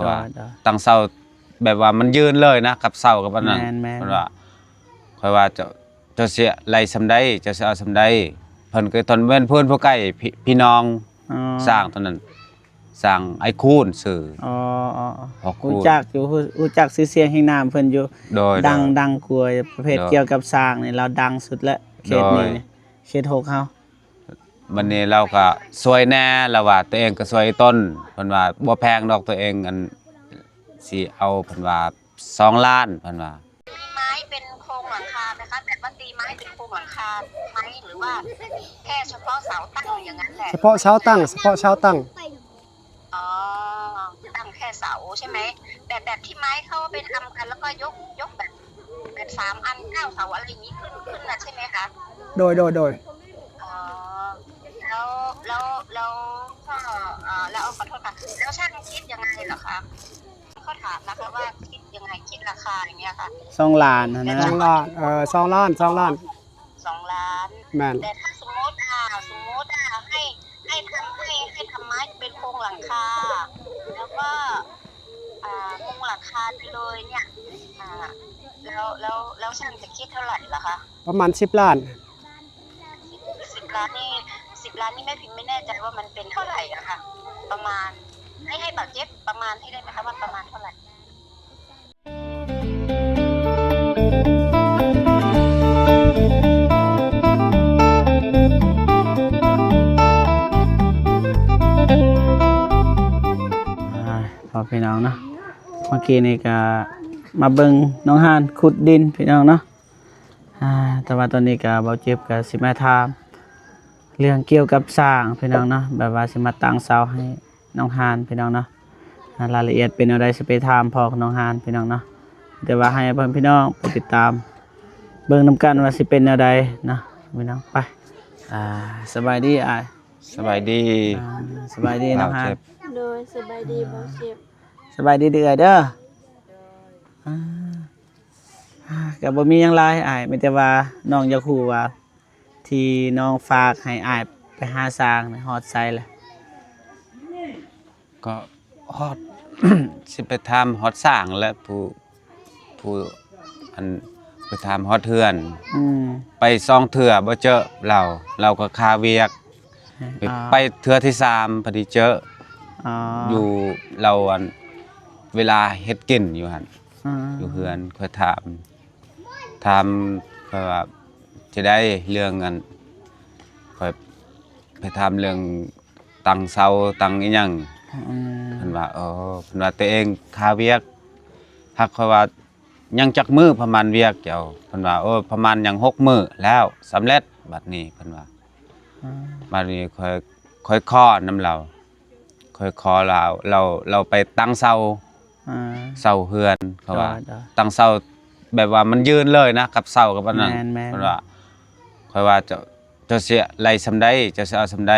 ວ່າ ໂດຍ ໂດຍ ຕັ້ງເສົາແບບວ່າມັນຢືນເລີຍນະ ກັບເສົາກັບອັນນັ້ນ ແມ່ນໆ ເພິ່ນວ່າ ຂ້ອຍວ່າ ເຈົ້າ ເຈົ້າຊິໄລ່ສ່ຳໃດ ເຈົ້າຊິເອົາສ່ຳໃດ ເພິ່ນກໍຕອນແມ່ນເພິ່ນຜູ້ໃກ້ ພີ່ ພີ່ນ້ອງ ອໍ ຊ່າງຕອນນັ້ນ ຊ່າງອ້າຍຄູນຊື່ ອໍ ອໍ ອໍ ພໍ່ຄູນ ຮູ້ຈັກຢູ່ ຮູ້ ຮູ້ຈັກຊື່ສຽງແຫ່ງນາມເພິ່ນຢູ່ ໂດຍ ດັງ ໂດຍ ດັງກວ່າປະເພດ ໂດຍ ກ່ຽວກັບຊ່າງນີ້ ລາວດັງສຸດແຫຼະ ເຂດນີ້ ໂດຍ ເຂດຫົກເຮົາ. ບັດນີ້ລາວກໍຊ່ວຍແດ່ ລາວວ່າຕົວເອງກໍຊ່ວຍຕົນ ເພິ່ນວ່າບໍ່ແພງດອກ ຕົວເອງ ອັນ ຊິເອົາ ເພິ່ນວ່າ ສອງລ້ານ ເພິ່ນວ່າ. ມີไม้เป็นโครงหลังคาไหมคะ แบบว่าตีไม้เป็นโครงหลังคาไหม หรือว่าแค่เฉพาะเสาตั้งอย่างนั้นแหละ ສະເພາະເສົາຕັ້ງ ສະເພາະເສົາຕັ້ງ. อ๋อ ตั้งแค่เสาใช่ไหม แบบ แบบที่ไม้เขาไปทำกัน แล้วก็ยก ยกแบบ แบบสามอันเก้าเสาอะไรอย่างนี้ขึ้น ขึ้นน่ะใช่ไหมคะ ໂດຍ ໂດຍ ໂດຍ. อ๋อ แล้ว แล้ว แล้วก็ เอ่อ แล้ว ขอโทษค่ะ แล้วช่างคิดยังไงเหรอคะ เขาถามนะคะว่าคิดยังไง คิดราคาอย่างเงี้ยค่ะ ສອງລ້ານຫັ້ນນະ ສອງລ້ານ ເອີ ສອງລ້ານ ສອງລ້ານ ສອງລ້ານ ແມ່ນ แต่ถ้າสมมุติ อ่า สมมุติ อ่า ให้ ให้ทำ ให้ ให้ทำไม้เป็นโครงหลังคา แล้วก็ อ่า มุงหลังคาไปเลยเนี่ย อ่า แล้ว แล้ว แล้วช่างจะคิดเท่าไหร่เหรอคะ ປະມານສິບລ້ານ ສິບ ສິບລ້ານນີ້ ສິບລ້ານນີ້ແມ່ພິມໄມ່ແນ່ໃຈວ່າມັນເປັນເທົ່າໃດອະຄ່ະ ປະມານ ໃຫ້ ໃຫ້ບ່າວເຈັບປະມານໃຫ້ໄດ້ໄໝຄະ ວ່າປະມານເທົ່າໃດ? ອ່າ ພໍ່ພີ່ນ້ອງເນາະ ເມື່ອກີ້ນີ້ກະມາເບິ່ງນ້ອງຮານຂຸດດິນພີ່ນ້ອງເນາະ. ອ່າ ແຕ່ວ່າຕອນນີ້ກະບ່າວເຈັບກະຊິມາຖາມເລື່ອງກ່ຽວກັບສ້າງພີ່ນ້ອງເນາະ ແບບວ່າຊິມາຕັ້ງເສົາໃຫ້ນ້ອງຮານພີ່ນ້ອງເນາະ. ອ່າ ລາຍລະອຽດເປັນແນວໃດຊິໄປຖາມພໍ່ຂອງນ້ອງຮານພີ່ນ້ອງເນາະ ແຕ່ວ່າໃຫ້ພໍ່ແມ່ພີ່ນ້ອງໄປຕິດຕາມເບິ່ງນຳກັນວ່າຊິເປັນແນວໃດເນາະພີ່ນ້ອງ. ໄປ ອ່າ ສະບາຍດີອ້າຍ. ສະບາຍດີ. ອ່າ ສະບາຍດີນ້ອງຮານ. ໂດຍ ສະບາຍດີບ່າວເຈັບ. ສະບາຍດີເອື້ອຍເດີ. ອ່າ ອ່າ ກະບໍ່ມີຫຍັງຫຼາຍອ້າຍ ມີແຕ່ວ່ານ້ອງຢາກຮູ້ວ່າ ທີ່ນ້ອງຝາກໃຫ້ອ້າຍໄປຫາຊ່າງນີ້ຮອດໃສລະ? ກໍຮອດ ຊິໄປຖາມຮອດຊ່າງແຫຼະ ຜູ້ ຜູ້ ອັນ ໄປຖາມຮອດເຮືອນ. ອືມ ໄປສອງເທື່ອບໍ່ເຈີລາວ ລາວກໍຄາວຽກ. ອືມ ໄປເທື່ອທີສາມພໍດີເຈີ. ອໍ ຢູ່ລາວ ອັນ ເວລາເຮັດກິນຢູ່ຫັ້ນ. ອືມ ຢູ່ເຮືອນ ຂ້ອຍຖາມ ຖາມ ຂ້ອຍວ່າຈະໄດ້ເລື່ອງ ອັນ ຂ້ອຍໄປຖາມເລື່ອງຕັ້ງເສົາຕັ້ງອີ່ຫຍັງ. ອືມ ເພິ່ນວ່າ ເອີ ເພິ່ນວ່າຕົວເອງຄາວຽກ ຫາກຂ້ອຍວ່າຍັງຈັກມື້ປະມານວຽກເຈົ້າ? ເພິ່ນວ່າ ໂອ້ ປະມານຍັງຫົກມື້ແລ້ວສຳເລັດ ບັດນີ້ ເພິ່ນວ່າ. ອືມ ບັດນີ້ຂ້ອຍ ຂ້ອຍຂໍນຳລາວ ຂ້ອຍຂໍລາວ ລາວ ລາວໄປຕັ້ງເສົາ ອ່າ ເສົາເຮືອນ ເຂົາວ່າ ໂດຍ ໂດຍ ຕັ້ງເສົາແບບວ່າມັນຢືນເລີຍນະ ກັບເສົາກັບອັນນັ້ນ. ແມ່ນໆ ເພິ່ນວ່າ ຂ້ອຍວ່າ ເຈົ້າ ເຈົ້າຊິໄລ່ສ່ຳໃດ ເຈົ້າຊິເອົາສ່ຳໃດ?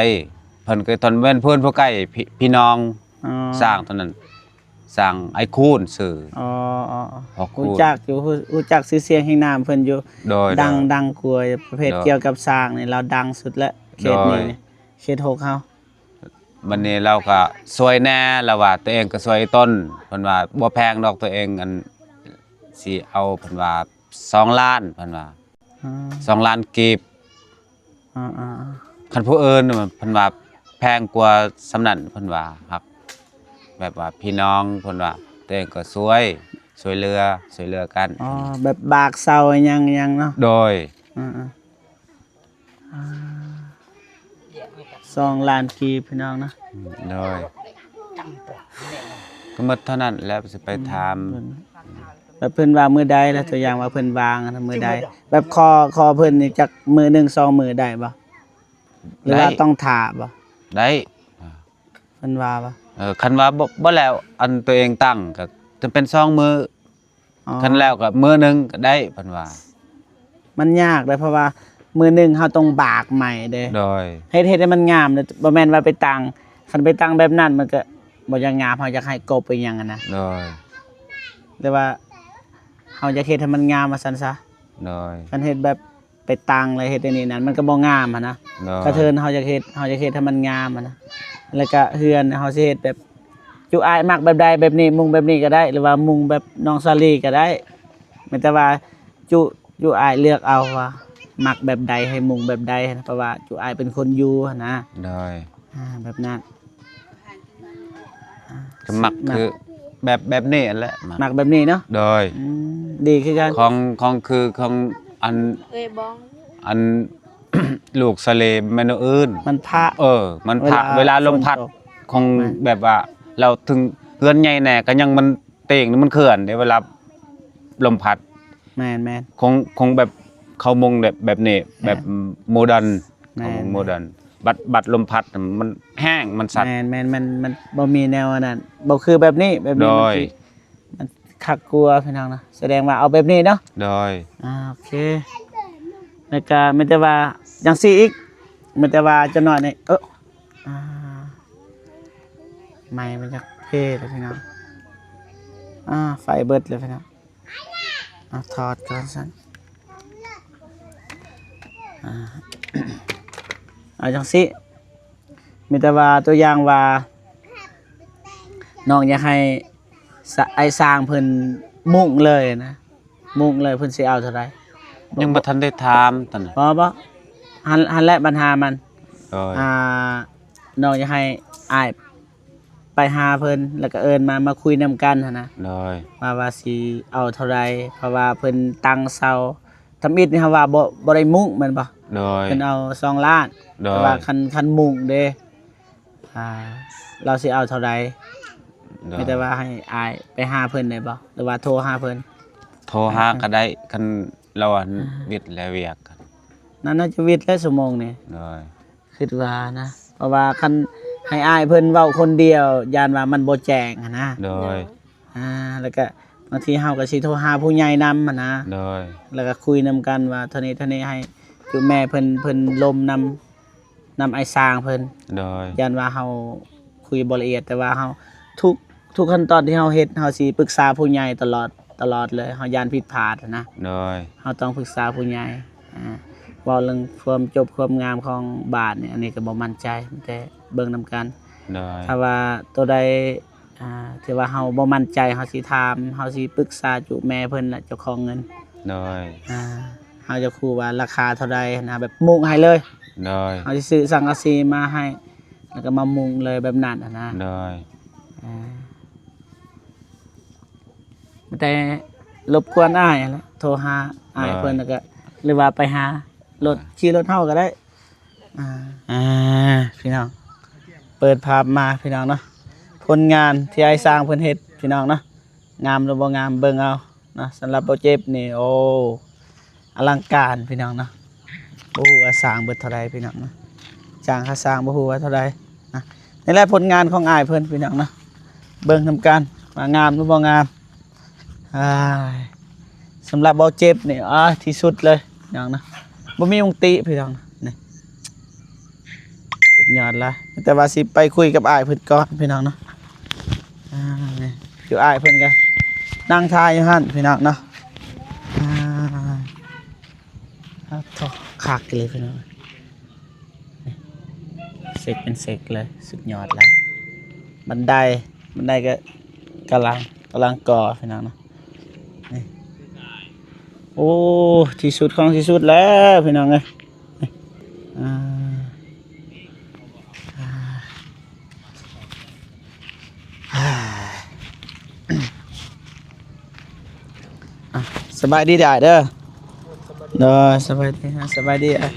ເພິ່ນກໍຕອນແມ່ນເພິ່ນຜູ້ໃກ້ ພີ່ ພີ່ນ້ອງ ອໍ ຊ່າງຕອນນັ້ນ ຊ່າງອ້າຍຄູນຊື່. ອໍ ອໍ ອໍ ພໍ່ຄູນ ຮູ້ຈັກຢູ່ ຮູ້ ຮູ້ຈັກຊື່ສຽງແຫ່ງນາມເພິ່ນຢູ່. ໂດຍ ດັງ ໂດຍ ດັງກວ່າປະເພດ ໂດຍ ກ່ຽວກັບຊ່າງນີ້ ລາວດັງສຸດແຫຼະ ໂດຍ ເຂດນີ້ ເຂດຫົກເຮົາ. ບັດນີ້ລາວກໍຊ່ວຍແດ່ ລາວວ່າຕົວເອງກໍຊ່ວຍຕົນ ເພິ່ນວ່າບໍ່ແພງດອກ ຕົວເອງ ອັນ ຊິເອົາ ເພິ່ນວ່າສອງລ້ານ ເພິ່ນວ່າ ອືມ ສອງລ້ານກີບ. ອືມ ຄັນຜູ້ອື່ນ ເພິ່ນວ່າແພງກວ່າສ່ຳນັ້ນ ເພິ່ນວ່າ ຫາກແບບວ່າພີ່ນ້ອງ ເພິ່ນວ່າຕົວເອງກໍຊ່ວຍ ຊ່ວຍເຫຼືອ ຊ່ວຍເຫຼືອກັນ. ອໍ ແບບບາກເສົາຫຍັງ ຫຍັງເນາະ. ໂດຍ ອືມ ອືມ ອ່າ ສອງລ້ານກີບ ພີ່ນ້ອງເນາະ. ໂດຍ ກໍໝົດເທົ່ານັ້ນແຫຼະ ຊິໄປຖາມ. ອືມ ແລ້ວເພິ່ນວ່າມື້ໃດລະ? ຕົວຢ່າງວ່າເພິ່ນວ່າງຫັ້ນ ມື້ໃດ? ແບບຂໍ ຂໍເພິ່ນນີ້ຈັກມື້ໜຶ່ງສອງມື້ໄດ້ບໍ່ ຫຼືວ່າ ໄດ້ ຕ້ອງຖ້າບໍ່? ໄດ້ ເພິ່ນວ່າບໍ່? ເອີ ຄັນວ່າບໍ່ ບໍ່ແລ້ວ ອັນຕົວເອງຕັ້ງກໍຈະເປັນສອງມື້. ອໍ ຄັນແລ້ວກໍມື້ໜຶ່ງກໍໄດ້ ເພິ່ນວ່າ. ມັນຍາກເດ້ ເພາະວ່າມື້ໜຶ່ງເຮົາຕ້ອງບາກໃໝ່ເດ້. ໂດຍ ເຮັດ ເຮັດໃຫ້ມັນງາມເດ້ ບໍ່ແມ່ນວ່າໄປຕັ້ງ ຄັນໄປຕັ້ງແບບນັ້ນມັນກໍບໍ່ຢາກງາມ ເຮົາຢາກໃຫ້ກົບອີ່ຫຍັງຫັ້ນນະ. ໂດຍ ແຕ່ວ່າເຮົາຢາກເຮັດໃຫ້ມັນງາມວ່າຊັ້ນຊະ. ໂດຍ ຄັນເຮັດແບບ ໄປຕັ້ງແລ້ວເຮັດອັນນີ້ນັ້ນ ມັນກໍບໍ່ງາມຫັ້ນນະ. ໂດຍ ກະເທີນເຮົາຢາກເຮັດ ເຮົາຢາກເຮັດໃຫ້ມັນງາມຫັ້ນນະ ແລ້ວກະເຮືອນເຮົາຊິເຮັດແບບ ຈຸອ້າຍມັກແບບໃດ ແບບນີ້ ມຸງແບບນີ້ກໍໄດ້ ຫຼືວ່າມຸງແບບນ້ອງສາລີກໍໄດ້ ມີແຕ່ວ່າຈຸ ຈຸອ້າຍເລືອກເອົາວ່າມັກແບບໃດ ໃຫ້ມຸງແບບໃດ ເພາະວ່າຈຸອ້າຍເປັນຄົນຢູ່ຫັ້ນນະ. ໂດຍ ອ່າ ແບບນັ້ນ ອ່າ ກໍມັກຄືແບບ ແບບນີ້ຫັ້ນແຫຼະ ມັກ ມັກແບບນີ້ເນາະ. ໂດຍ ອືມ ດີຄືກັນ ຂອງ ຂອງຄືຂອງອັນ ເອີຍບອງ ອັນ ລູກສະເລແມ່ນອື່ນ ມັນພະ ເອີ ມັນພະ ເວລາ ເວລາລົມພັດ ຝົນຕົກ ຂອງ ແມ່ນ ແບບວ່າລາວເຖິງເຮືອນໃຫຍ່ແດ່ ກໍຍັງມັນ ເຕີງນີ້ມັນເຄື່ອນເດ້ ເວລາລົມພັດ. ແມ່ນໆ ຂອງ ຂອງແບບເຂົາມຸງແບບ ແບບນີ້ ແບບ ແມ່ນ ໂມເດີນ ແມ່ນ ຂອງໂມເດີນ ບັດ ບັດລົມພັດມັນແຮງ ມັນສັ່ນ. ແມ່ນໆ ມັນ ມັນບໍ່ມີແນວອັນນັ້ນ ບໍ່ຄືແບບນີ້ ແບບນີ້ ໂດຍ ມັນຊິ ມັນຄັກກວ່າ ພີ່ນ້ອງເນາະ. ສະແດງວ່າເອົາແບບນີ້ເນາະ. ໂດຍ ອ່າ ໂອເຄ ແລ້ວກະມີແຕ່ວ່າຈັ່ງຊີ້ອີກ ມີແຕ່ວ່າຈັກໜ້ອຍນີ້ ເອີ ອ່າ ໄມ້ມັນຢາກເພແລ້ວພີ່ນ້ອງ. ອ່າ ໄຟເບິດແລ້ວພີ່ນ້ອງ. ອ່າ ຖອດກ່ອນຊັ້ນ. ອ່າ ເອົາຈັ່ງຊີ້ ມີແຕ່ວ່າຕົວຢ່າງວ່າ ນ້ອງຢາກໃຫ້ ສະ ອ້າຍຊ່າງເພິ່ນມຸງເລີຍນະ ມຸງເລີຍ ເພິ່ນຊິເອົາເທົ່າໃດ? ຍັງບໍ່ທັນໄດ້ຖາມຕອນນັ້ນ. ບໍ່ ບໍ່ ຫັ້ນ ຫັ້ນແຫຼະບັນຫາມັນ. ໂດຍ ອ່າ ນ້ອງຢາກໃຫ້ອ້າຍໄປຫາເພິ່ນ ແລ້ວກໍເອີ້ນມາ ມາຄຸຍນຳກັນຫັ້ນນະ. ໂດຍ ວ່າ ວ່າຊິເອົາເທົ່າໃດ ເພາະວ່າເພິ່ນຕັ້ງເຊົາ ທຳອິດນີ້ເຮົາວ່າບໍ່ ບໍ່ໄດ້ມຸງແມ່ນບໍ່? ໂດຍ ເພິ່ນເອົາສອງລ້ານ. ໂດຍ ແຕ່ວ່າຄັນ ຄັນມຸງເດ້ ອ່າ ລາວຊິເອົາເທົ່າໃດ? ໂດຍ ມີແຕ່ວ່າໃຫ້ອ້າຍໄປຫາເພິ່ນໄດ້ບໍ່ ຫຼືວ່າໂທຫາເພິ່ນ? ໂທຫາກໍໄດ້ ຄັນລາວ ອ່າ ຫວິດແລ້ວວຽກ ນັ້ນໜ້າຈະຫວິດແລ້ວຊົ່ວໂມງນີ້. ໂດຍ ຄິດວ່ານະ ເພາະວ່າຄັນໃຫ້ອ້າຍເພິ່ນເວົ້າຄົນດຽວ ຢ້ານວ່າມັນບໍ່ແຈ້ງຫັ້ນນະ. ໂດຍ ອ່າ ແລ້ວກະບາງທີເຮົາກໍຊິໂທຫາຜູ້ໃຫຍ່ນຳຫັ້ນນະ. ໂດຍ ແລ້ວກະຄຸຍນຳກັນວ່າເທົ່ານີ້ ເທົ່ານີ້ ໃຫ້ຈຸແມ່ເພິ່ນ ເພິ່ນລົມນຳ ນຳອ້າຍຊ່າງເພິ່ນ. ໂດຍ ຢ້ານວ່າເຮົາຄຸຍບໍ່ລະອຽດ ແຕ່ວ່າເຮົາ ທຸກ ທຸກຂັ້ນຕອນທີ່ເຮົາເຮັດ ເຮົາຊິປຶກສາຜູ້ໃຫຍ່ຕະຫຼອດ ຕະຫຼອດເລີຍ ເຮົາຢ້ານຜິດພາດຫັ້ນນະ. ໂດຍ ເຮົາຕ້ອງປຶກສາຜູ້ໃຫຍ່ ອ່າ ເວົ້າເລື່ອງຄວາມຈົບຄວາມງາມຂອງບ້ານນີ້ ອັນນີ້ກໍບໍ່ໝັ້ນໃຈ ແຕ່ເບິ່ງນຳກັນ. ໂດຍ ຖ້າວ່າໂຕໃດ ອ່າ ທີ່ວ່າເຮົາບໍ່ໝັ້ນໃຈ ເຮົາຊິຖາມ ເຮົາຊິປຶກສາຈຸແມ່ເພິ່ນ ແລະ ເຈົ້າຂອງເງິນ. ໂດຍ ອ່າ ເຮົາຈະຮູ້ວ່າລາຄາເທົ່າໃດນະ ແບບມຸງໃຫ້ເລີຍ. ໂດຍ ເຮົາຊິຊື້ສັງກະສີມາໃຫ້ ແລ້ວກໍມາມຸງເລີຍແບບນັ້ນນະ. ໂດຍ ອ່າ ແຕ່ລົບກວນອ້າຍຫັ້ນແຫຼະ ໂທຫາອ້າຍເພິ່ນ ໂດຍ ແລ້ວກໍ ຫຼືວ່າໄປຫາລົດ ຂີ່ລົດເຮົາກໍໄດ້. ອ່າ ອ່າ ພີ່ນ້ອງ ເປີດພາບມາພີ່ນ້ອງເນາະ ຜົນງານທີ່ອ້າຍຊ່າງເພິ່ນເຮັດພີ່ນ້ອງເນາະ ງາມຫຼືບໍ່ງາມເບິ່ງເອົາເນາະ. ສຳລັບບໍ່ເຈັບນີ້ ໂອ້ ອະລັງການພີ່ນ້ອງເນາະ ບໍ່ຮູ້ວ່າສ້າງເບິດເທົ່າໃດພີ່ນ້ອງເນາະ ຈ້າງຄ່າສ້າງບໍ່ຮູ້ວ່າເທົ່າໃດນະ. ນີ້ແຫຼະຜົນງານຂອງອ້າຍເພິ່ນພີ່ນ້ອງເນາະ ເບິ່ງນຳກັນວ່າງາມຫຼືບໍ່ງາມ. ອ້າຍ ສຳລັບບໍ່ເຈັບນີ້ ອ້າຍ ທີ່ສຸດເລີຍພີ່ນ້ອງເນາະ ບໍ່ມີມົງຕິພີ່ນ້ອງເນາະ ນີ້ ສຸດຍອດລະ. ແຕ່ວ່າຊິໄປຄຸຍກັບອ້າຍເພິ່ນກ່ອນພີ່ນ້ອງເນາະ. ອ່າ ນີ້ ຢູ່ອ້າຍເພິ່ນກໍນັ່ງຖ້າຢູ່ຫັ້ນພີ່ນ້ອງເນາະ. ອ່າ ໂທ້ ຄັກອີ່ຫຼີພີ່ນ້ອງ. ນີ້ ເຊັກເປັນເຊັກເລີຍ ສຸດຍອດແລ້ວ. ບັນໄດ ບັນໄດກໍກຳລັງ ກຳລັງກໍ່ພີ່ນ້ອງເນາະ. ນີ້ ໂອ້ ທີ່ສຸດຂອງທີ່ສຸດແລ້ວພີ່ນ້ອງເອີຍ. ນີ້ ອ່າ ອ່າ ອ່າ ອ່ະ ສະບາຍດີເດີອ້າຍເດີ. ໂດຍ ສະບາຍດີ ອ່າ ສະບາຍດີ. ອ່າ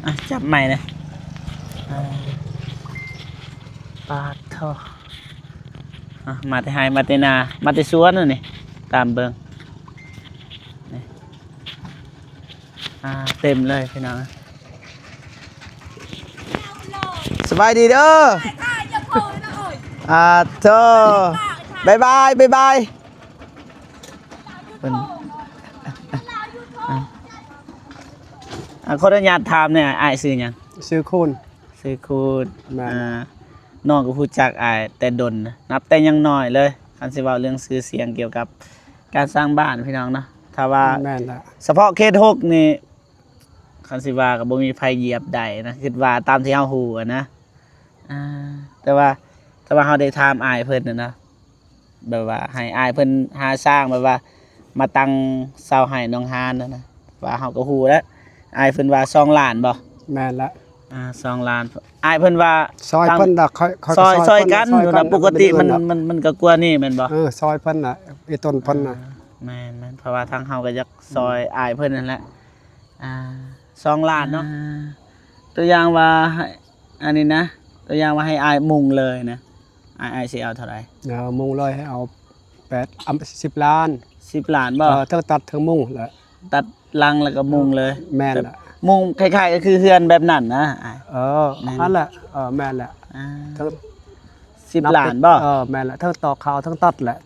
ອ່າ ຈັບໃໝ່ນະ. ອ່າ ປາດໂທ້ ອ່າ ມາແຕ່ໄຮ່ ມາແຕ່ນາ ມາແຕ່ສວນນີ້ ຕາມເບິ່ງນີ້. ອ່າ ເຕັມເລີຍພີ່ນ້ອງ. ສະບາຍດີເດີ. ອ່າ ໂທ້ ບາຍບາຍ ບາຍບາຍ. ເພິ່ນ ອ່າ ຂໍອະນຸຍາດຖາມແດ່ ອ້າຍຊື່ຫຍັງ? ຊື່ຄູນ. ຊື່ຄູນ. ແມ່ນ. ອ່າ ນ້ອງກໍຮູ້ຈັກອ້າຍແຕ່ດົນນະ ນັບແຕ່ຍັງນ້ອຍເລີຍ ຄັນຊິເວົ້າເລື່ອງຊື່ສຽງກ່ຽວກັບການສ້າງບ້ານພີ່ນ້ອງເນາະ. ຖ້າວ່າ ແມ່ນລະ ສະເພາະເຂດຫົກນີ້ ຄັນຊິວ່າກໍບໍ່ມີໃຜຢຽບໄດ້ນະ ຄິດວ່າຕາມທີ່ເຮົາຮູ້ຫັ້ນນະ. ອ່າ ແຕ່ວ່າ ແຕ່ວ່າເຮົາໄດ້ຖາມອ້າຍເພິ່ນນະ ແບບວ່າໃຫ້ອ້າຍເພິ່ນຫາຊ່າງ ແບບວ່າມາຕັ້ງເສົາໃຫ້ນ້ອງຮານນະ ວ່າເຮົາກໍຮູ້ແລ້ວ ອ້າຍເພິ່ນວ່າສອງລ້ານບໍ່? ແມ່ນລະ ອ່າ ສອງລ້ານ ອ້າຍເພິ່ນວ່າ ຊ່ອຍເພິ່ນດອກ ຂ້ອຍ ຂ້ອຍ ຊ່ອຍ ຊ່ອຍກັນ ເພິ່ນນະ ປົກກະຕິມັນ ມັນ ມັນກໍກວ່ານີ້ແມ່ນບໍ່? ເອີ ຊ່ອຍເພິ່ນນະ ອີຕົ້ນເພິ່ນນະ ແມ່ນໆ ເພາະວ່າທາງເຮົາກໍຢາກຊ່ອຍ ອືມ ອ້າຍເພິ່ນນັ້ນແຫຼະ ອ່າ ສອງລ້ານເນາະ ອ່າ ຕົວຢ່າງວ່າໃຫ້ ອັນນີ້ນະ ຕົວຢ່າງວ່າໃຫ້ອ້າຍມຸງເລີຍນະ ອ້າຍ ອ້າຍຊິເອົາເທົ່າໃດ? ເອີ ມຸງເລີຍໃຫ້ເອົາແປດ ອຳ ສິບລ້ານ ສິບລ້ານບໍ່? ເອີ ເທິງຕັດເທິງມຸງແຫຼະ ຕັດຫຼັງແລ້ວກໍມຸງເລີຍ ແມ່ນລະ ມຸງຄ້າຍໆ ກໍຄືເຮືອນແບບນັ້ນນະອ້າຍ ເອີ ແມ່ນ ອັນນັ້ນແຫຼະ ເອີ ແມ່ນແຫຼະ ອ່າ ເທິງ ສິບລ້ານບໍ່? ເອີ ແມ່ນລະ ເທິງຕອກເຂົ້າເທິງຕັດແຫຼະ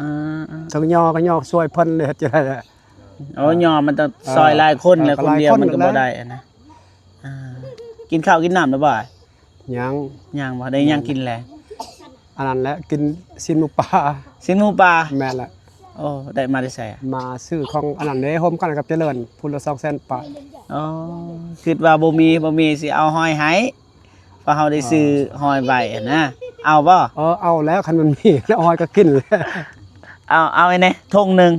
ອ່າໆ ເທິງຍໍກໍຍໍຊ່ວຍເພິ່ນ ເຮັດຈັ່ງໃດລະ ໂອ້ ຍໍມັນຕ້ອງ ເອີ ຊ່ອຍຫຼາຍຄົນແຫຼະ ເອີ ຄົນດຽວມັນກໍບໍ່ໄດ້ນະ ອ່າ ກິນເຂົ້າກິນນ້ຳແລ້ວບໍ່? ຍັງ ຍັງບໍ່ ໄດ້ຫຍັງກິນແລງ? ອັນນັ້ນແຫຼະ ກິນຊີ້ນໝູປ່າ ຊີ້ນໝູປ່າ ແມ່ນລະ ໂອ້ ໄດ້ມາແຕ່ໃສ? ມາຊື້ຂອງອັນນັ້ນເດ້ ໂຮມກັນກັບຈະເລີນ ພຸ້ນລະສອງແສນປາຍ ອໍ ຄິດວ່າບໍ່ມີ ບໍ່ມີຊິເອົາຫອຍໃຫ້ ເພາະເຮົາໄດ້ຊື້ຫອຍໄວ້ຫັ້ນນະ ເອົາບໍ່? ເອີ ເອົາແລ້ວ ຄັນມັນມີແລ້ວຫອຍກໍກິນແລ້ວ ເອົາ ເອົາໃຫ້ແດ່ ຖົງໜຶ່ງ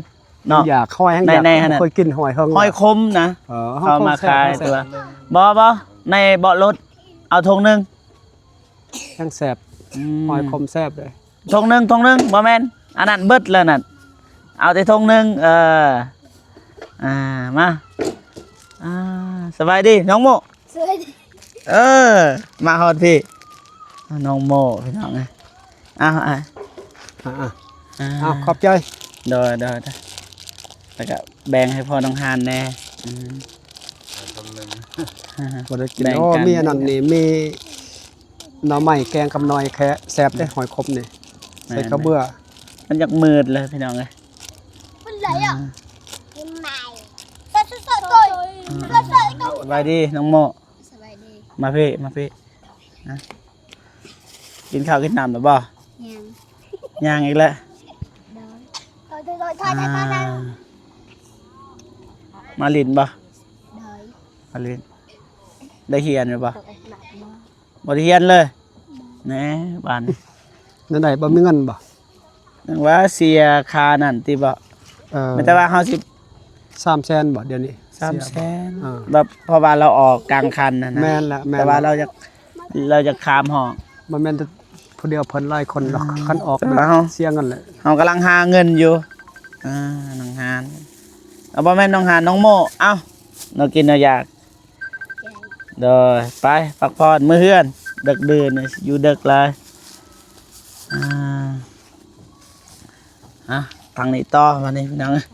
ເນາະ ຢາກຫອຍ ໃນ ໃນຫັ້ນນະ ເຄີຍກິນຫອຍເຫິງ ຫອຍຂົມນະ ເອີ ເຂົາມາຂາຍຕົວະ ບໍ່ ບໍ່ ໃນເບາະລົດ ເອົາຖົງໜຶ່ງ ແຮງແຊບ ອືມ ຫອຍຂົມແຊບເດ້ ຖົງໜຶ່ງ ຖົງໜຶ່ງ ບໍ່ແມ່ນ ອັນນັ້ນເບິດແລ້ວນັ້ນ ເອົາແຕ່ຖົງໜຶ່ງ ເອີ ອ່າ ມາ ອ່າ ສະບາຍດີ ນ້ອງໂມ ສະບາຍດີ ເອີ ມາຮອດພີ້ ນ້ອງໂມ ພີ່ນ້ອງເອີຍ ເອົາ ອ່າ ອ່າ ອ່າ ເອົາ ຂອບໃຈ ໂດຍ ໂດຍ ໂດຍ ແລ້ວກະແບ່ງໃຫ້ພໍ່ນ້ອງຮານແດ່ ອືມ ເອົາຖົງໜຶ່ງ ບໍ່ໄດ້ກິນ ແບ່ງກັນ ໂອ້ ມີອັນນັ້ນນີ້ ມີໜໍ່ໄມ້ແກງກັບໜໍ່ແຄະ ແຊບເດ້ ຫອຍຂົມນີ້ ແມ່ນ ໃສ່ເຂົ້າເບືອ ມັນຢາກມືດເລີຍ ພີ່ນ້ອງເອີຍ ມັນຫຼາຍອ່ະ ອ່າ ສະບາຍດີ ນ້ອງໂມ ສະບາຍດີ ມາພີ້ ມາພີ້ ນະ ກິນເຂົ້າກິນນ້ຳແລ້ວບໍ່? ຍັງ ຍັງອີກແລ້ວ ໂດຍ ອ່າ ມາຫຼິ້ນບໍ່? ໂດຍ ມາຫຼິ້ນ ໄດ້ຮຽນຢູ່ບໍ່? ບໍ່ ບໍ່ໄດ້ຮຽນເລີຍ ແນ່ ບາດນີ້ ແນວໃດ ບໍ່ມີເງິນບໍ່? ຍັງວ່າເສຍຄ່ານັ້ນຕິບໍ່? ເອີ ແມ່ນແຕ່ວ່າເຮົາຊິ ສາມແສນບໍ່ດຽວນີ້? ສາມແສນ ເອີ ແບບ ເພາະວ່າລາວອອກກາງຄັນຫັ້ນນະ ແມ່ນລະ ແມ່ນ ແຕ່ວ່າລາວຢາກ ລາວຢາກຂ້າມຫ້ອງ ບໍ່ແມ່ນແຕ່ຜູ້ດຽວ ເພິ່ນຫຼາຍຄົນດອກ ອ່າ ຄັນອອກ ແຕ່ວ່າເຮົາ ເສຍເງິນແຫຼະ ເຮົາກຳລັງຫາເງິນຢູ່ ອ່າ ນ້ອງຮານ ເອົາ ບໍ່ແມ່ນນ້ອງຮານ ນ້ອງໂມ ເອົ້າ ແນວກິນແນວຢາກ ໂດຍ ໄປພັກຜ່ອນ ເມືອເຮືອນ ເດິກດື່ນ ຢູ່ເດິກຫຼາຍ ອ່າ ອ່ະ ທາງນີ້ຕໍ່ ບາດນີ້ພີ່ນ້ອງເອີຍ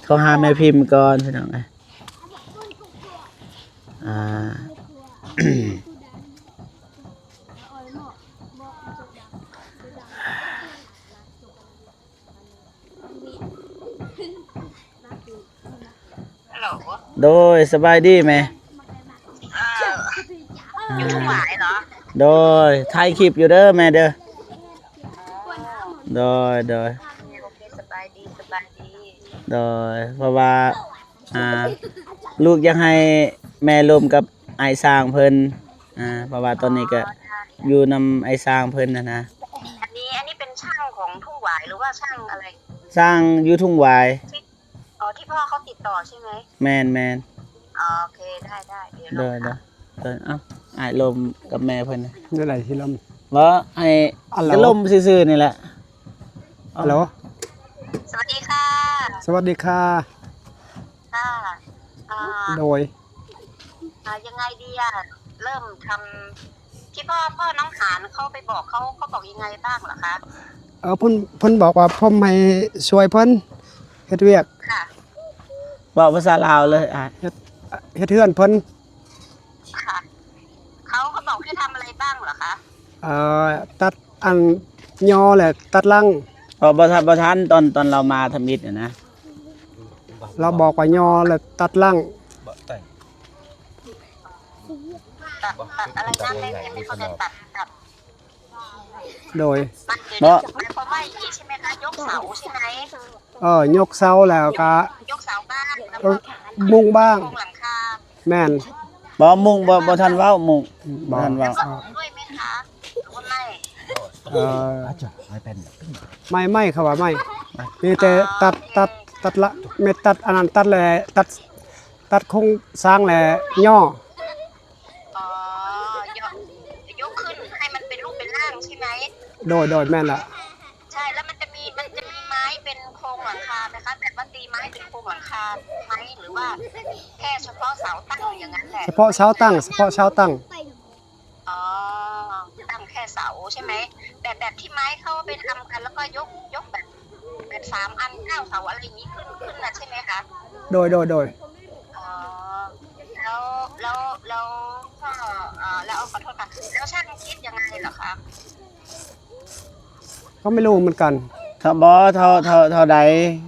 ໂທຫາແມ່ພິມກ່ອນ ພີ່ນ້ອງເອີຍ ອ່າ ໂດຍ ສະບາຍດີແມ່ ເອີ ຢູ່ທົ່ງຫວາຍເນາະ ໂດຍ ຖ່າຍຄລິບຢູ່ເດີແມ່ເດີ ໂດຍ ໂດຍ ໂອເຄ ສະບາຍດີ ສະບາຍດີ ໂດຍ ເພາະວ່າ ອ່າ ລູກຢາກໃຫ້ແມ່ລົມກັບອ້າຍຊ້າງເພິ່ນ ອ່າ ເພາະວ່າຕອນນີ້ກະ ອໍ ຢູ່ນຳອ້າຍຊ້າງເພິ່ນຫັ້ນນະ ອັນນີ້ ອັນນີ້ເປັນຊ່າງຂອງທົ່ງຫວາຍ ຫຼືວ່າຊ່າງອະໄລ? ຊ່າງຢູ່ທົ່ງຫວາຍ ທີ່ ອໍ ທີ່ພໍ່ເຂົາຕິດຕໍ່ໃຊ່ໄໝ? ແມ່ນໆ ອໍ ໂອເຄ ໄດ້ໆ ດຽວ ໂດຍໆ ເອີ ເອົ້າ ອ້າຍລົມກັບແມ່ເພິ່ນ ແນວໃດຊິລົມ? ບໍ່ ໃຫ້ ອັນ ກະລົມຊື່ໆນີ້ແຫຼະ ຮັລໂຫຼ ສະຫວັດດີຄ່ະ ສະຫວັດດີຄ່ະ ຄ່ະ ອ່າ ໂດຍ ອ່າ ຍັງໄງດີອະ ເລີ່ມທຳ ທີ່ພໍ່ ພໍ່ນ້ອງຫານເຂົາໄປບອກເຂົາ ເຂົາບອກຍັງໄງບ້າງເຫຼືອຄະ? ເອີ ເພິ່ນ ເພິ່ນບອກວ່າຜົມໃຫ້ຊ່ວຍເພິ່ນເຮັດວຽກ ຄ່ະ ເວົ້າພາສາລາວເລີຍ ອ່າ ເຮັດ ເຮັດເຮືອນເພິ່ນ ຄ່ະ ເຂົາ ເຂົາບອກໃຫ້ທຳອະໄລບ້າງເຫຼືອຄະ? ເອີ ຕັດອັນຍໍ ແລະ ຕັດຫຼັງ ເພາະບໍ່ທັນ ບໍ່ທັນ ຕອນ ຕອນລາວມາທຳອິດຫັ້ນນະ ລາວບອກວ່າຍໍ ແລະ ຕັດຫຼັງ ຕັດ ຕັດອະໄລນະ ແມ່ ແມ່ເຂົ້າໃຈ ຕັດ ຕັດ ໂດຍ ມັນ ເນາະ ໝາຍຄວາມວ່າຢ່າງນີ້ໃຊ່ໄໝຄະ? ຍົກເສົາໃຊ່ໄໝ? ເອີ ຍົກເສົາແລ້ວກະ ຍົກເສົາບ້ານ ແລ້ວກໍ ເອີ ມຸງບ້ານ ໂຄງຫຼັງຄາ ແມ່ນ ບໍ່ ມຸງ ບໍ່ ບໍ່ທັນເວົ້າ ມຸງ ບໍ່ ບໍ່ທັນເວົ້າ ແລ້ວກໍມຸງດ້ວຍໄໝຄະ ຫຼືວ່າໄມ້? ເອີ ໄມ້ ໄມ້ ເຂົາວ່າໄມ້ ມີແຕ່ຕັດ ຕັດ ຕັດລະ ເມັດຕັດອັນນັ້ນ ຕັດແລ້ວ ຕັດ ຕັດໂຄງສ້າງແລ້ວຍໍ້. ອໍ ຍົກ ຍົກຂຶ້ນໃຫ້ມັນເປັນຮູບເປັນຮ່າງໃຊ່ໄໝ? ໂດຍ ໂດຍ ແມ່ນລະ. ໃຊ່ ແລ້ວມັນຈະມີ ມັນຈະມີໄມ້ເປັນໂຄງຫຼັງຄາໄໝຄະ? ແບບວ່າຕີໄມ້ເປັນໂຄງຫຼັງຄາໄໝ ຫຼືວ່າແຄ່ສະເພາະເສົາຕັ້ງຢ່າງນັ້ນແຫຼະ? ສະເພາະເສົາຕັ້ງ ສະເພາະເສົາຕັ້ງ. ອໍ ຕັ້ງແຄ່ເສົາໃຊ່ໄໝ? ແບບ ແບບທີ່ໄມ້ເຂົາໄປທຳກັນ ແລ້ວກໍຍົກ ຍົກແບບ ແບບສາມອັນ ເກົ້າເສົາ ອະໄລຢ່າງນີ້ ຂຶ້ນ ຂຶ້ນນະໃຊ່ໄໝຄະ? ໂດຍ ໂດຍ ໂດຍ. ອໍ ແລ້ວ ແລ້ວ ແລ້ວກໍ ເອີ ແລ້ວ ຂໍໂທດຄ່ະ ແລ້ວຊ່າງຄິດຍັງໄງເຫລອຄະ? ກໍໄມ່ຮູ້ເໝືອນກັນ. ເທົ່າ ບໍ່ ເທົ່າ ເທົ່າ ເທົ່າໃດ?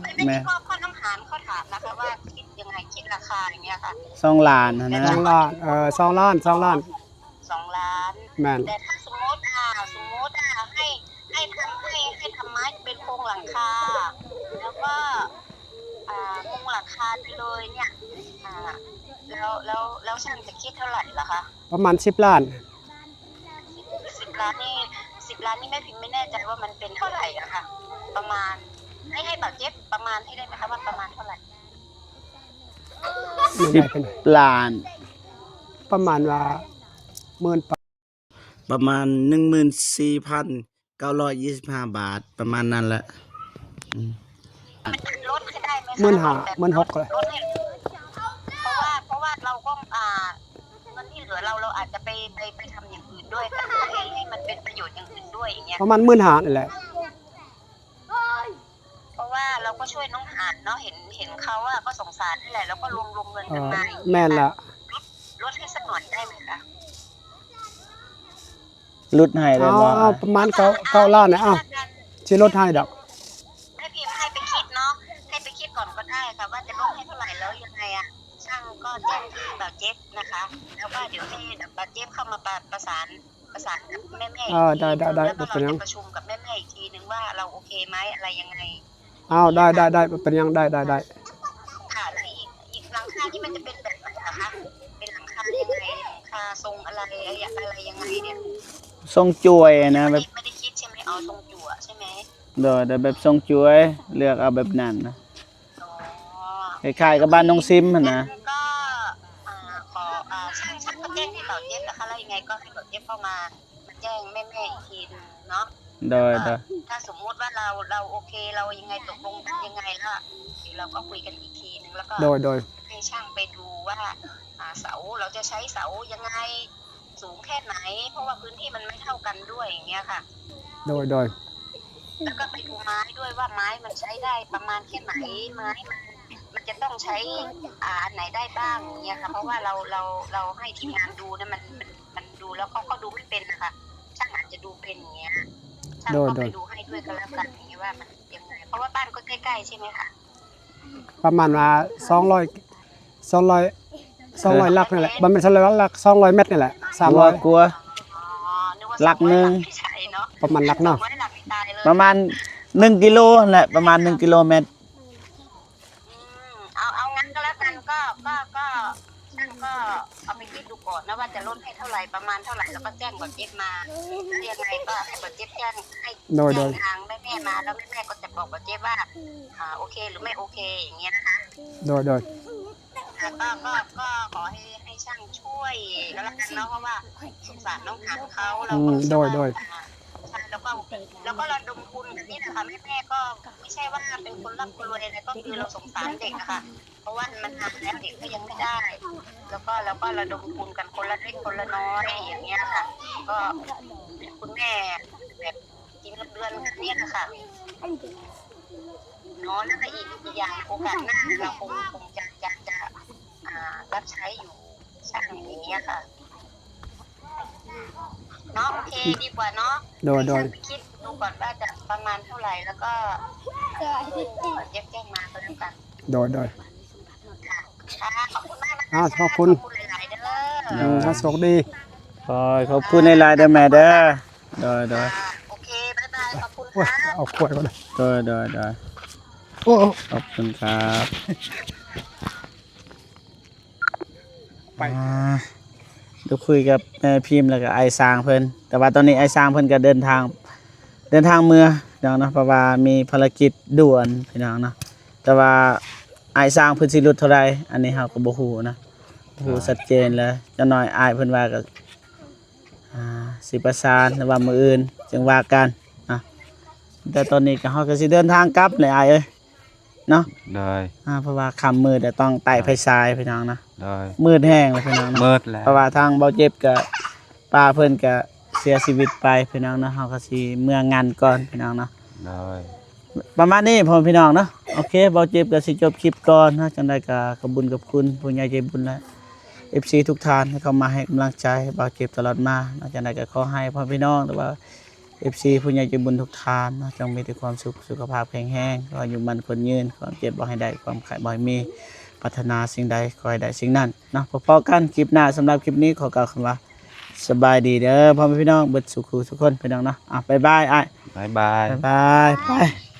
ໄມ່ ໄມ່ ແມ່ ທີ່ພໍ່ ພໍ່ນ້ອງຫານເຂົາຖາມນະຄະວ່າຄິດຍັງໄງ ຄິດລາຄາຢ່າງເງີ້ຍຄະ? ສອງລ້ານຫັ້ນນະ. ສອງລ້ານ ເອີ ສອງລ້ານ ສອງລ້ານ. ສອງລ້ານ. ແມ່ນ. ແຕ່ຖ້າສົມມຸດ ອ່າ ສົມມຸດ ອ່າ ໃຫ້ ໃຫ້ທຳ ໃຫ້ ໃຫ້ທຳໄມ້ເປັນໂຄງຫຼັງຄາ ແລ້ວກໍ ອ່າ ມຸງຫຼັງຄາໄປເລີຍເນີ້ຍ ອ່າ ແລ້ວ ແລ້ວ ແລ້ວຊ່າງຈະຄິດເທົ່າໃດລະຄະ? ປະມານສິບລ້ານ. ສິບລ້ານນີ້ ສິບລ້ານນີ້ແມ່ພິມໄມ່ແນ່ໃຈວ່າມັນເປັນເທົ່າໃດອະຄະ ປະມານ ໃຫ້ ໃຫ້ບາດເຈັບປະມານໃຫ້ໄດ້ໄໝຄະ ວ່າປະມານເທົ່າໃດ? ສິບລ້ານ ປະມານວ່າໝື່ນປາຍ ປະມານໜຶ່ງໝື່ນສີ່ພັນເກົ້າຮ້ອຍຊາວຫ້າບາດ ປະມານນັ້ນແຫຼະ. ອືມ ມັນລົດໃຫ້ໄດ້ໄໝຄະ? ໝື່ນຫ້າ ແບບ ໝື່ນຫົກ ລົດ ລົດໃຫ້ ເພາະວ່າ ເພາະວ່າເຮົາກໍ ອ່າ ເງິນທີ່ເຫຼືອເຮົາ ເຮົາອາດຈະໄປ ໄປ ໄປທຳຢ່າງອື່ນດ້ວຍ ກໍໄດ້ ໃຫ້ ໃຫ້ມັນເປັນປະໂຫຍດຢ່າງອື່ນດ້ວຍຢ່າງເງີ້ຍ. ປະມານໝື່ນຫ້ານັ້ນແຫຼະ. ເພາະວ່າເຮົາກໍຊ່ວຍນ້ອງຫານເນາະ ເຫັນ ເຫັນເຂົາອະກໍສົງສານຫັ້ນແຫຼະ ເຮົາກໍລວມ ລວມເງິນກັນມາ. ເອີ ແມ່ນລະ. ລົດ ລົດໃຫ້ສັກໜ້ອຍໄດ້ໄໝຄະ? ຫຼຸດໃຫ້ໄດ້ບໍ່? ເອົາ ເອົາປະມານເກົ້າ ເກົ້າລ້ານນະ ເອົາ ຊິຫຼຸດໃຫ້ດອກ. ໃຫ້ພິມ ໃຫ້ໄປຄິດເນາະ ໃຫ້ໄປຄິດກ່ອນກໍໄດ້ຄ່ະ ວ່າຈະລົດໃຫ້ເທົ່າໃດ ແລ້ວຍັງໄງອະ ຊ່າງກໍແຈ້ງທີ່ບ່າວເຈັບນະຄະ ແລ້ວກໍດຽວໃຫ້ບ່າວເຈັບເຂົ້າມາປະ ປະສານ ປະສານກັບແມ່ໆ ເອີ ໄດ້ ໄດ້ ໄດ້ ບໍ່ເປັນຫຍັງ ແລ້ວກໍເຮົາຈະປະຊຸມກັບແມ່ໆອີກທີໜຶ່ງວ່າເຮົາໂອເຄໄໝ ອະໄລຍັງໄງ. ອ້າວ ໄດ້ ໄດ້ ໄດ້ ບໍ່ເປັນຫຍັງ ໄດ້ ໄດ້ ໄດ້. ຄ່ະ ແລ້ວອີກ ອີກຫຼັງຄານີ້ມັນຈະເປັນແບບໃດລະຄະ? ເປັນຫຼັງຄາຍັງໄງ? ຫຼັງຄາຊົງອະໄລ ອະໄລຍັງໄງເນຍ? ຊົງຈວຍນະ ແບບ ໄມ່ໄດ້ຄິດໃຊ່ໄໝ? ອໍ ຊົງຈວຍໃຊ່ໄໝ? ໂດຍ ແບບຊົງຈວຍ ເລືອກເອົາແບບນັ້ນນະ. ອໍ ຄ້າຍໆກັບບ້ານນ້ອງຊິມຫັ້ນນະ. ກໍ ອ່າ ຂໍ ອ່າ ຊ່າງ ຊ່າງເຂົາແຈ້ງໃຫ້ບ່າວເຈັບລະຄະ ແລ້ວຍັງໄງກໍໃຫ້ບ່າວເຈັບເຂົ້າມາ ມາແຈ້ງແມ່ໆອີກທີໜຶ່ງເນາະ. ໂດຍ ໂດຍ ຖ້າສົມມຸດວ່າເຮົາ ເຮົາໂອເຄ ເຮົາຍັງໄງຕົກລົງກັນຍັງໄງລະ ດຽວເຮົາກໍຄຸຍກັນອີກທີໜຶ່ງ ແລ້ວກໍ ໂດຍ ໂດຍ ໃຫ້ຊ່າງໄປດູວ່າ ອ່າ ເສົາ ເຮົາຈະໃຊ້ເສົາຍັງໄງ ສູງແຄ່ໄໝ ເພາະວ່າພື້ນທີ່ມັນໄມ່ເທົ່າກັນດ້ວຍຢ່າງເງີ້ຍຄ່ະ. ໂດຍ ໂດຍ ແລ້ວກໍໄປດູໄມ້ດ້ວຍວ່າໄມ້ມັນໃຊ້ໄດ້ປະມານແຄ່ໄໝ ໄມ້ມັນ ມັນຈະຕ້ອງໃຊ້ ອ່າ ອັນໄຫນໄດ້ບ້າງຢ່າງເງີ້ຍຄ່ະ ເພາະວ່າເຮົາ ເຮົາ ເຮົາໃຫ້ທີມງານດູນະ ມັນ ມັນ ມັນດູແລ້ວເຂົາ ເຂົາດູໄມ່ເປັນນະຄະ ຊ່າງອາດຈະດູເປັນຢ່າງເງີ້ຍ ຊ່າງກໍໄປດູໃຫ້ດ້ວຍກໍແລ້ວກັນ ຢ່າງເງີ້ຍວ່າມັນຍັງໄງ ເພາະວ່າບ້ານກໍໃກ້ໆໃຊ່ໄໝຄະ? ປະມານວ່າສອງຮ້ອຍ ສອງຮ້ອຍ ສອງຮ້ອຍຫຼັກນີ້ແຫຼະ ບໍ່ແມ່ນສອງຮ້ອຍຫຼັກ ສອງຮ້ອຍແມັດນີ້ແຫຼະ ສາມຮ້ອຍ ກວ່າ ກວ່າ ອໍ ນຶກວ່າຫຼັກໜຶ່ງ ສອງຮ້ອຍຫຼັກ ປະມານຫຼັກເນາະ ສອງຮ້ອຍຫຼັກນີ້ຕາຍເລີຍ ປະມານໜຶ່ງກິໂລຫັ້ນແຫຼະ ປະມານໜຶ່ງກິໂລແມັດ. ອືມ ເອົາ ເອົາ ເອົາ ເອົາ ຊັ້ນກໍ ກໍ ກໍ ຊັ້ນກໍເອົາໄປຄິດດູກ່ອນນະວ່າຈະລົດໃຫ້ເທົ່າໃດ ປະມານເທົ່າໃດ ແລ້ວກໍແຈ້ງບ່າວເຈັບມາ ແລ້ວຍັງໄງກໍໃຫ້ບ່າວເຈັບແຈ້ງໃຫ້ ໂດຍ ໂດຍ ແຈ້ງທາງແມ່ໆມາ ແລ້ວແມ່ໆກໍຈະບອກບ່າວເຈັບວ່າ ອ່າ ໂອເຄຫຼືໄມ່ໂອເຄ ຢ່າງເງີ້ຍນະຄະ. ໂດຍ ໂດຍ ອ່າ ກໍ ກໍ ກໍຂໍໃຫ້ ໃຫ້ຊ່າງຊ່ວຍກໍແລ້ວກັນເນາະ ເພາະວ່າສົງສານນ້ອງຫານເຂົາ ແລ້ວກໍ ອືມ ໂດຍ ໂດຍ ອ່າ ໃຊ່ ແລ້ວກໍ ແລ້ວກໍລະດົມທຶນກັນນີ້ແຫຼະຄ່ະ ແມ່ໆກໍ ໄມ່ໃຊ່ວ່າເປັນຄົນລ່ຳຄົນລວຍໃດໆ ກໍຄືເຮົາສົງສານເດັກນະຄະ ເພາະວ່າມັນນານແລ້ວເດັກກໍຍັງໄມ່ໄດ້ ແລ້ວກໍ ແລ້ວກໍລະດົມທຶນກັນຄົນລະເລັກຄົນລະນ້ອຍຢ່າງເງີ້ຍຄ່ະ ກໍເປັນຄຸນແມ່ແບບກິນເງິນເດືອນກັນນີ້ແຫຼະຄ່ະເນາະ ແລ້ວກໍອີກ ອີກຢ່າງໂອກາດໜ້າເຮົາຄົງ ຄົງຈະ ຈະ ຈະ ອ່າ ຮັບໃຊ້ຢູ່ ຊ່າງຢ່າງເງີ້ຍຄ່ະ ເນາະ ໂອເຄ ດີກວ່າເນາະ ໂດຍ ໂດຍ ໃຫ້ຊ່າງໄປຄິດດູກ່ອນວ່າຈະປະມານເທົ່າໃດ ແລ້ວກໍ ເອີ ແຈ້ງ ແຈ້ງມາກໍແລ້ວກັນ ໂດຍ ໂດຍ ຄ່ະ ຂອບຄຸນມາກນະຄະ ອ່າ ຂອບຄຸນ ຂອບຄຸນຫຼາຍໆເດີ ເອີ ໂຊກດີ ໂອ້ຍ ຂອບຄຸນຫຼາຍໆເດີແມ່ເດີ ໂດຍ ໂດຍ ອ່າ ໂອເຄ ບາຍບາຍ ຂອບຄຸນ ໂອ້ຍ ຄ່ະ ເອົາຂວດກ່ອນ ໂດຍ ໂດຍ ໂດຍ ໂອ້ ຂອບຄຸນຄັບ. ໄປ ອ່າ ໄດ້ຄຸຍກັບແມ່ພິມ ແລ້ວກໍອ້າຍຊ້າງເພິ່ນ ແຕ່ວ່າຕອນນີ້ອ້າຍຊ້າງເພິ່ນກໍເດີນທາງ ເດີນທາງເມືອພີ່ນ້ອງເນາະ ເພາະວ່າມີພາລະກິດດ່ວນພີ່ນ້ອງເນາະ. ແຕ່ວ່າອ້າຍຊ່າງເພິ່ນຊິຫຼຸດເທົ່າໃດ ອັນນີ້ເຮົາກໍບໍ່ຮູ້ນະ ບໍ່ຮູ້ ອ່າ ຊັດເຈນເລີຍ. ຈັກໜ້ອຍອ້າຍເພິ່ນວ່າກໍ ອ່າ ຊິປະສານ ຫຼືວ່າມື້ອື່ນຈຶ່ງວ່າກັນເນາະ. ແຕ່ຕອນນີ້ກໍ ເຮົາກໍຊິເດີນທາງກັບແຫຼະອ້າຍເອີຍ ເນາະ ໂດຍ ອ່າ ເພາະວ່າຄ່ຳມືດແລ້ວ ຕ້ອງໄຕ້ໄຟສາຍພີ່ນ້ອງເນາະ ໂດຍ ມືດແຮງແລ້ວພີ່ນ້ອງເນາະ ມືດແລ້ວ ເພາະວ່າທາງບ່າວເຈັບກະ ປ້າເພິ່ນກະເສຍຊີວິດໄປພີ່ນ້ອງເນາະ ເຮົາກໍຊິເມືອງັນກ່ອນພີ່ນ້ອງເນາະ ໂດຍ ປະມານນີ້ພໍ່ແມ່ພີ່ນ້ອງເນາະ. ໂອເຄ ບ່າວເຈັບກໍຊິຈົບຄລິບກ່ອນເນາະ ຈັ່ງໃດກໍຂອບບຸນຂອບຄຸນຜູ້ໃຫຍ່ໃຈບຸນ ແລະ ເອັຟຊີ ທຸກທ່ານທີ່ເຂົ້າມາໃຫ້ກຳລັງໃຈບ່າວເຈັບຕະຫຼອດມາເນາະ. ຈັ່ງໃດກໍຂໍໃຫ້ພໍ່ແມ່ພີ່ນ້ອງ ຫຼືວ່າ ເອັຟຊີ ຜູ້ໃຫຍ່ໃຈບຸນທຸກທ່ານເນາະ ຈົ່ງມີແຕ່ຄວາມສຸກ ສຸຂະພາບແຂງແຮງ ຂໍໃຫ້ຢູ່ໝັ້ນຄົນຍືນ ຄວາມເຈັບບໍ່ໃຫ້ໄດ້ ຄວາມໄຂ້ບໍ່ໃຫ້ມີ ປາດຖະໜາສິ່ງໃດຂໍໃຫ້ໄດ້ສິ່ງນັ້ນເນາະ. ພໍ້ກັນຄລິບໜ້າ ສຳລັບຄລິບນີ້ຂໍກ່າວຄຳວ່າ ສະບາຍດີເດີພໍ່ແມ່ພີ່ນ້ອງເບິດສູ່ຄູ່ສູ່ຄົນພີ່ນ້ອງເນາະ. ອ່າ ບາຍບາຍອ້າຍ ບາຍບາຍ ບາຍບາຍ ໄປ.